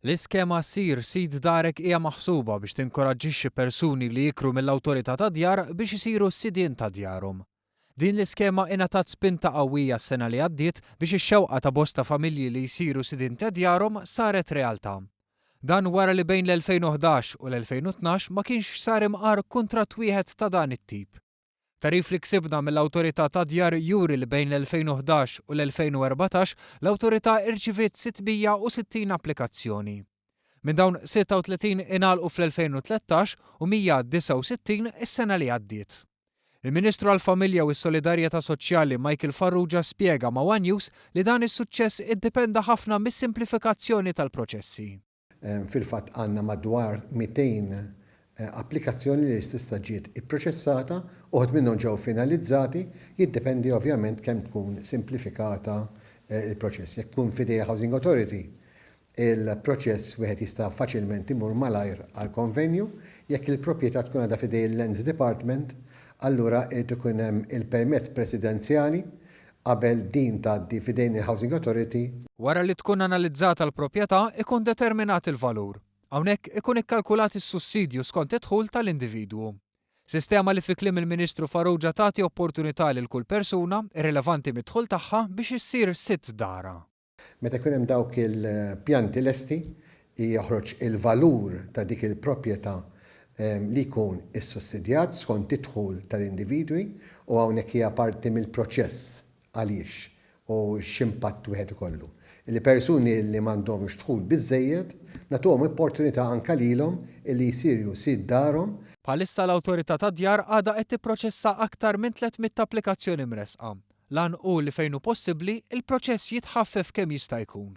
L-iskema Sir Sid Darek hija maħsuba biex tinkoraġġixxi persuni li jikru mill-Awtorità tad-Djar biex isiru s-sidien ta' djarhom. Din l-iskema ingħatat spinta qawwija s-sena li għaddiet biex ix-xewqa ta' bosta familji li jsiru sidien ta' djarhom saret realtà. Dan wara li bejn l-2011 u l-2012 ma kienx sar imqar kuntratt wieħed ta' dan it-tip. Tagħrif li ksibna mill-Awtorità tad-Djar juri li bejn l-2011 u l-2014 l-Awtorità irċiviet 660 applikazzjoni. Minn dawn 36 ingħalqu fl-2013 u 169 is-sena li għaddiet. Il-Ministru għall-Familja u s-Solidarjetà Soċjali Michael Farrugia spjega ma' one News li dan is-suċċess iddipenda ħafna mis-simplifikazzjoni tal-proċessi. Fil-fatt għandna madwar 200 applikazzjoni li s'issa ġiet ipproċessata, uħud minnhom ġew finalizzati, jiddependi ovvjament kemm tkun simplifikata l-proċess. Jekk tkun f'idej Housing Authority, il-proċess wieħed jista' faċilment imur malajr għall-konvenju, jekk il-proprjetà tkun għadha f'idej il-Lands Department, allura irid ikun hemm il-permess presidenzjali qabel din tgħaddi f'idejn il-Housing Authority. Wara li tkun analizzata l-proprjetà, ikun determinat il-valur. Hawnhekk ikun ikkalkulat is-sussidju skont id-dħul tal-individwu. Sistema li fi kliem il-Ministru Farrugia tagħti opportunità lil kull persuna, irrilevanti mid-dħul tagħha, biex issir sidt darha. Meta jkun hemm dawk il-pjanti lesti, joħroġ il-valur ta' dik il-proprjetà li jkun issussidjat skont id-dħul tal-individwi u hawnhekk hija parti mill-proċess għaliex u x'impatt wieħed ikollu. Li persuni li m'għandhomx dħul biżżejjed nagħtuhom opportunità anke lilhom li jsiru sid darhom. Bħalissa l-Awtorità tad-Djar għadha qed tipproċessa aktar minn 300 applikazzjoni mressqa. L-għan hu li fejn hu possibbli, il-proċess jitħaffef kemm jista' jkun.